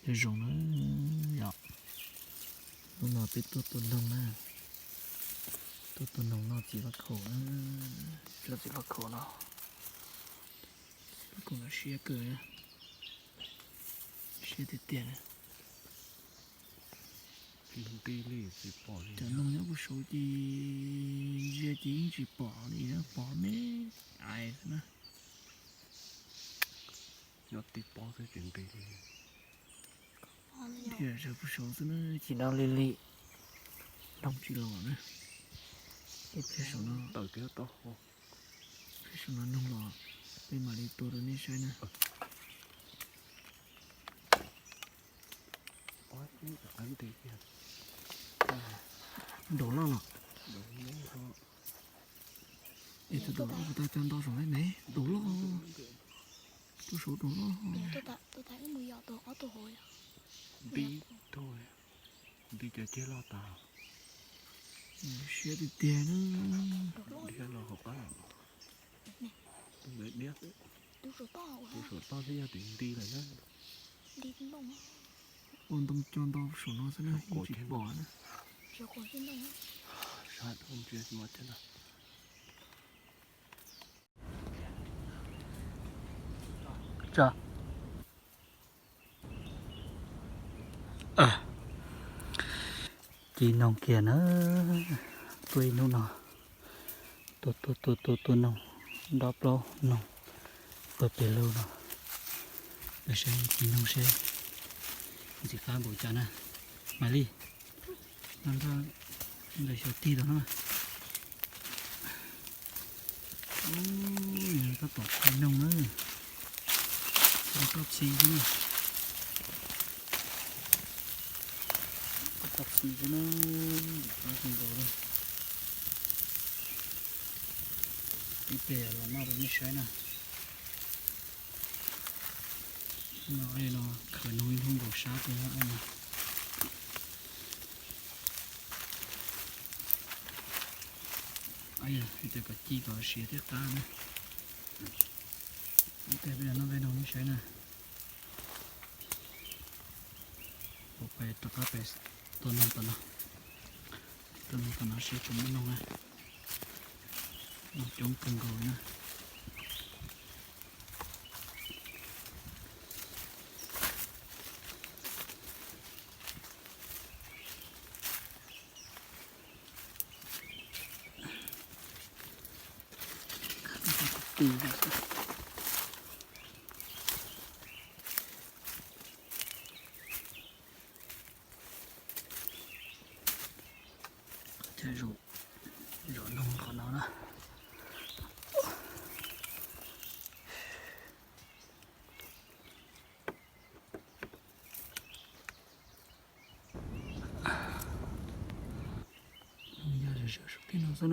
Zoo na yom. Hnub no peb tuaj tua noog na, tuaj tua noog noj txiv vaj khaum na, noj txiv vaj khaum no. Vaj khaum no siab kawg, siab tiag tiag na. Cov noog nyob puag saud ces ntsia ces yeej tsis pom li, pom me ais xwb na. Nyob tib pob xwb ces nqis li. Tiag, sawv puag saud xwb na, tsis no li li, noog tsis los na. Ib pliag saum no, ib pliag saum no noog los, peb mam li tua rau nej saib na. Daus loj los. Es tus daus loj puas tau cov ntau saum lawm ne? Daus loj. Tus saud daus loj. Nti, nti cov ceg loj tas. Siab tiag tiag na. Dhia los hauv qab. Tus ntawd diab xwb. Tus saum toj twb yog tus nti lawm na. Ua ntoo cog ntau saum no xwb na, yeej tsis pom na. Sab ntsia no. Ci noog kiag na, tuaj ib hnub no, tua tua tua tua tua noog, dob plaub noog, pawg pes lug no. Peb saib ci noog seb ntxim qab npaum cas na. Maiv Lis, no ntawm xyov tig los no. Tab tom ci noog na, roj txi xwb na, roj txi xwb na, ntxim qab kawg nkaus li. Ib pliag los noj rau nej saib na. No, no khaws noog ib hnub nkaus sab tiag no. Yog tias kom ci kom siav thiab qab na. Ib pliag peb los noj peb noog nej saib na. Ua pais rov qab pais tua noog tom no, tua noog tom no seb puas muaj noog na. Noog coob kawg nkaus li na. Zaum noog qhov no na. Yog sawv sawv saum tej no xwb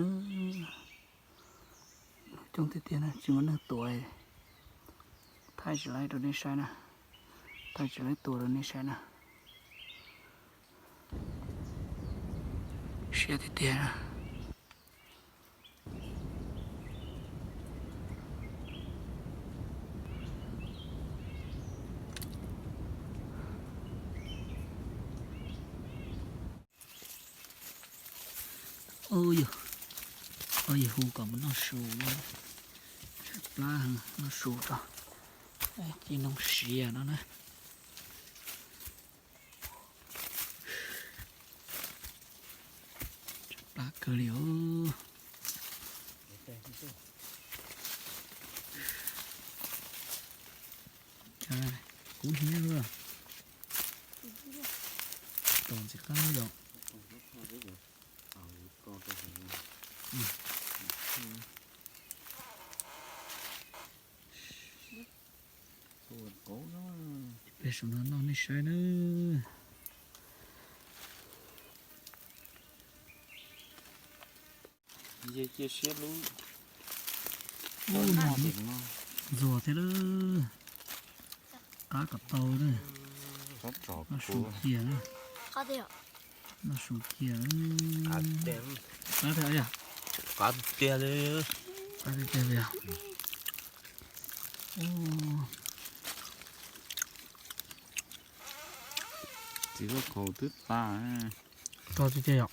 na. Coob tiag tiag na, tsis muaj neeg tua. Thaij tsis laib rau nej saib na. Thaij tsis laib tua rau nej saib na. Siab tiag tiag na. Yog, yog hu kom mus noj su, tshaib plab, noj su tso. Ci noog siav no na. Tshaib plab kawg li os. Kub hnyiab luaj. Tos ntxim qab yom. Peb saum no noj nej saib nawb. Cia siab lub. Ntxuag thiab lawm. Qab kom tau na. Noj su kiag na. Noj su kiag. Qab tiag yog. Qab tiag li. Qab tiag tiag li yog. Ub. Txiv loj khaum twb tas. Tso tsis ces yom.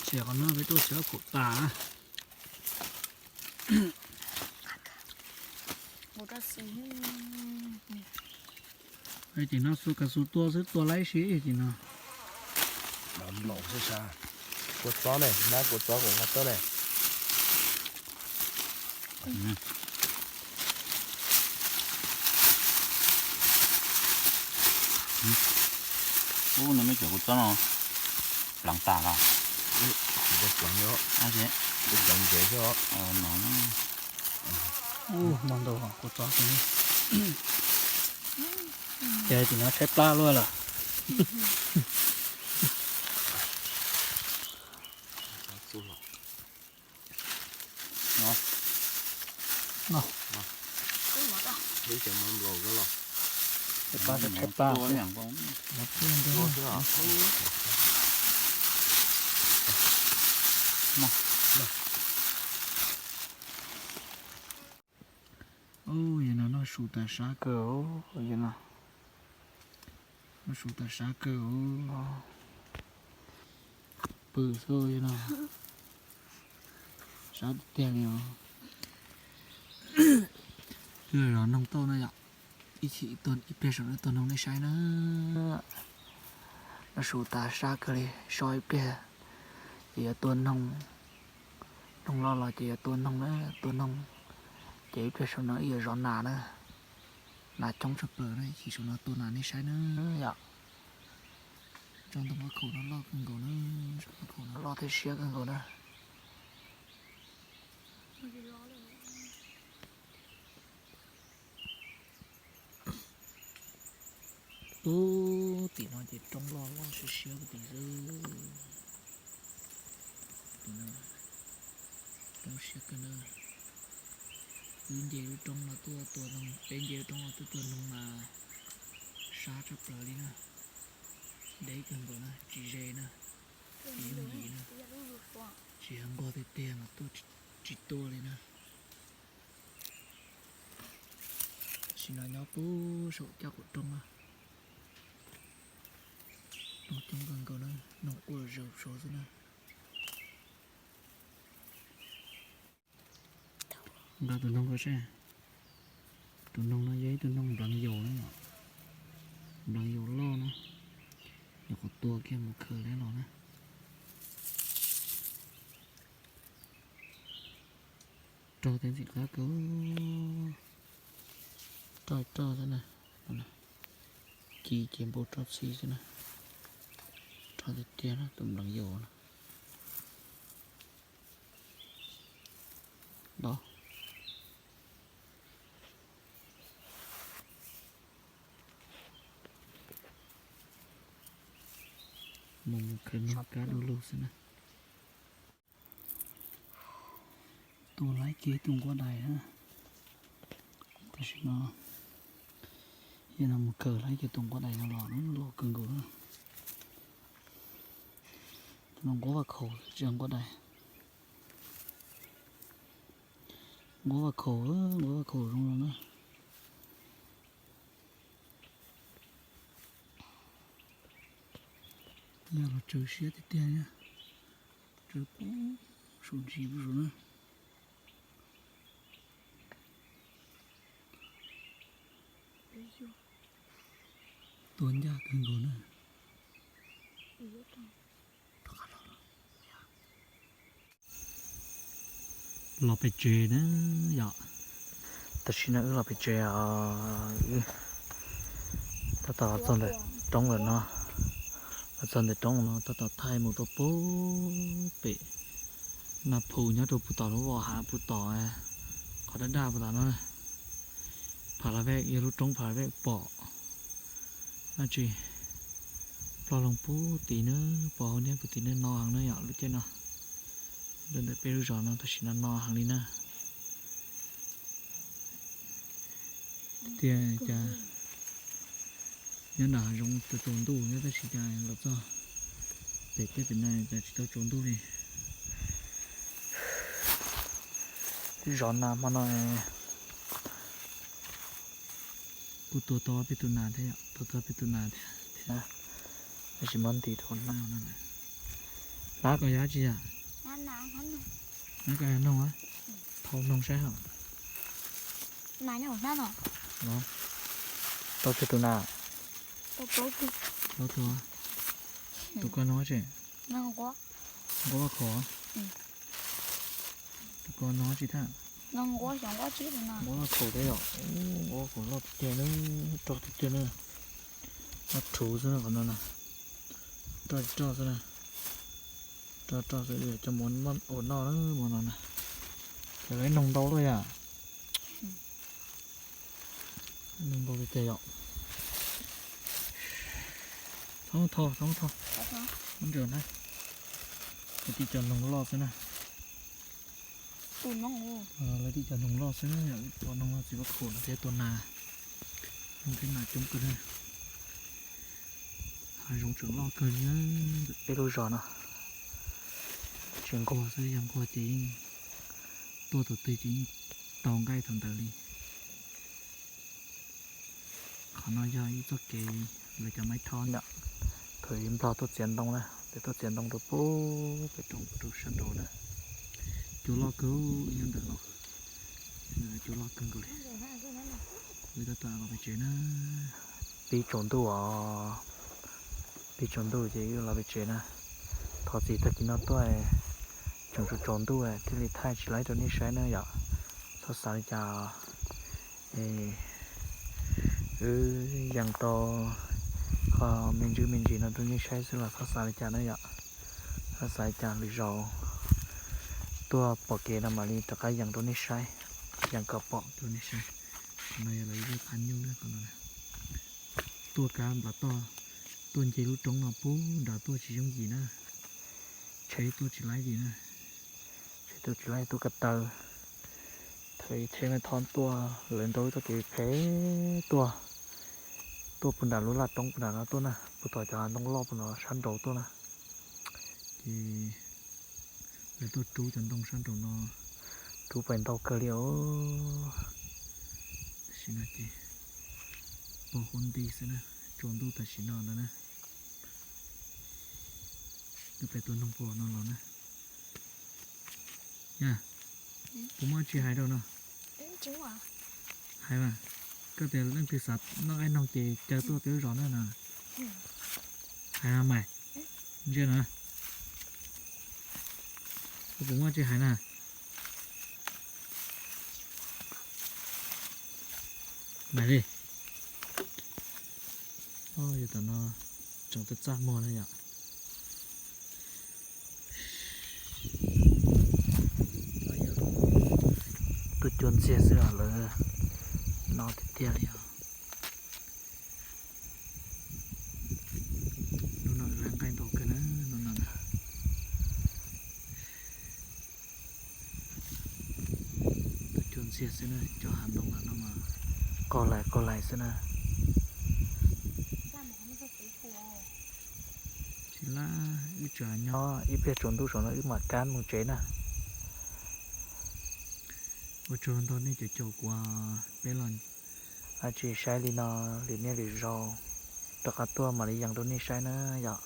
Txiv qhov no peb tuaj txiv loj khaum tas. Tim no xu kav xu tua xwb, tua laib si tim no. Kua txob ne, nab kua txob kom nqa tuaj ne. Ub, nws muab cov kua txob no pleev tas los? Pleev, pleev ntsev xwb os. Ub, muaj ntau kua txob. Ces tim no tshaib plab luaj lawm. Ub, yog no noj su tas sab kawg, yog no noj su tas sab kawg. Pw xwb yog no, sab tiag tiag li os. Twb yog zov noog tauj na yom, ib chim ib pliag saum no tua noog nej saib na. Noj su tas sab kawg li, so ib pliag ces yuav tua noog, noog loj los ces yuav tua noog na, tua noog ces ib pliag saum no wb yuav zov nas na. Nas coob tshaj plaws na, ib chim saum no tua nas nej saib na yom. Tsob ntoo loj khaum no loj kawg nkaus na, tsob loj khaum no loj thiab siab kawg nkaus na. Ub, tim no ces roob loj loj siab siab tim xwb. Roob siab kawg na. Wb nce lub roob no tuaj tua noog, peb nce lub roob no tuaj tua noog mas sab tshaj plaws li na. Deb kawg nkaus na, tsis ze na, tsis yooj yim na. Tsis yog nquag tiag tiag mas tuaj tsis tuaj li na. Tam sim no nyob puag saum caj qaum roob na. Noog coob kawg nkaus na, noog quaj zaum saud xwb na. Nqa tus noog ko seb. Tus noog no yog ib tug noog npleev yaus na, npleev yaus loj na. Nyuam qhuav tua kiag mus khaws lawm los na. Rog tias ntxim qab kawg, roj roj xwb na. Ci ces npau roj txhij xwb na. Rog tiag tiag na, tus npleev yaus na. Mus mus khaws noog kab du lug xwb na. Tua laib kiag tus nquab dais na. Tam sim no yog no mus khaws laib kiag tus nquab dais no los, loj kawg nkaus na. Tus no nquab vaj khaum tsis yog nquab dais. Nquab vaj khaum, nquab vaj khaum zoo no na. Yog los tsawv siab tiag tiag na. Tsawv puag saum ntsis puag saud na. Tua ncaj kawg nkaus na. Los pem tsev na yom. Tam sim no wb los pem tsev os. Tab tom los txog ntawm roob lawm no. Los txog ntawm roob no tab tom thaij mus rau puag pem Naj Phu nyob rau puag tom lub vos hav puag tom, qhov daj daj puag tom no. Pha la vej yog lub roob Pha la vej pom dab tsi ploj loo puag tid na, pom hauv niab puag tid na, no heev na yom lub caij no. Rau ntawm peb lub zos no tam sim no no heev li na. Tiag cas nyob nram hav zoov tsaus tsaus ntuj nyob tab sis cas los txog pem teb pem no cas tsis tau tsaus ntuj li. Zos nas hmo no, Kuj tua tau peb tus nas thiab yom, tua tau peb tus nas thiab thiab. Tab sis muab ntim rau na. Hnab ko yog dab tsi yom? Hnab ko yog noog a? Thau noog saib hos. Tau tsawg tus nas? Plaub tus. Tus ko noog dab tsi? Nquab loj khaum. Tus ko noog dab tsi thiab? Nquab loj khaum thiab yom. Nquab loj khaum loj tiag tiag na, roj tiag tiag na. Roj rhuv xwb na qhov no na. Roj roj xwb na. Roj roj xwb, coj mus ua noj na hmo no na. Ces lawv noog ntau luaj yom. Noog ntau tiag tiag yom. Txhob thau, txhob thau. Muab ntsaws na. Lawv tib cov noog loj xwb na. Lawv tib cov noog loj xwb na, yog tua noog no txiv vaj khaum no thiab tua nas. Noog thiab nas coob kawg na. Hav zoov tseem loj kawg li na. Peb lub zos no tsis nquag xwb, yog nquag ces yeej tuaj thaum twg ces yeej tau nqaij thaum ntawd li. Qhov no yog ib txoj kev lawv cov Maiv Thoj yom, thaum Nplog tuaj txiav ntoo na, lawv tuaj txiav ntoo rau pem roob rau sab nraud na. Cua loj kawg nyob ntawm no, cua loj kawg nkaus li. Wb tab tom los pem tsev na. Pib tsaus ntuj os, pib tsaus ntuj ces wb los pem tsev na. Thov txim tag kis no tuaj tseem tsaus tsaus ntuj thiaj li thaij tsis laib rau nej saib na yom. Txhob xav li cas, wb yees tau qhov me ntsis me ntsis no rau nej saib xwb los txhob xav li cas na yom. Txhob xav li cas, lwm zaus tuaj pom kev no mam li rov qab yees rau nej saib, yees kom pom rau nej saib. Qhov no yog lawv ib lub qab nyuj na, qhov no na. Tuaj kav nplas toj, tuaj nce lub roob no pub nrad tuaj tsis yooj yim na. Tsheb tuaj tsis laib li na. Tsheb tuaj tsis laib, tuaj ko taw. Thaum tsheb Maiv Thoj tuaj lawv nrau ib txoj kev phem tuaj, tuaj puag nram lub laj roob puag nram no tuaj na, puag tom cov hav ntoo loj puag nram sab nraud tuaj na. Ces lawv tuaj rub cov ntoo sab nraum no, rub pais ntau kawg li os. Tam sim no ces pom huab nti xwb na, tsaus ntuj tam sim no ntag na. Wb pem tua noog puag no los na. Yog, puas muaj tsi hais rau no? Hais mas, koj tias leej twg xav noj qaib noog ces caw tuaj peb lub zos na no. Hais mas, ntsia na. Koj puas muaj tsi hais na? Mas li, yog tam no tseem txaj txaj muag na yom. Tuaj cua ntxiag xwb os, lawv no tiag tiag li os. Hnub no lawv nqaij ntau kawg na, hnub no na. Tuaj cua ntxiag xwb na, cov hav ntoo no mas qaug lais qaug lais xwb na. Tsis laj, wb tseem nyob ib pliag tsaus ntuj saum no wb mam kab mus tsev na. Ua tsaug ntau nej cov caum kuv, peb los tsis saib li no, lwm niaj lwm zaus rov qab tuaj mam li yees rau nej saib na yom.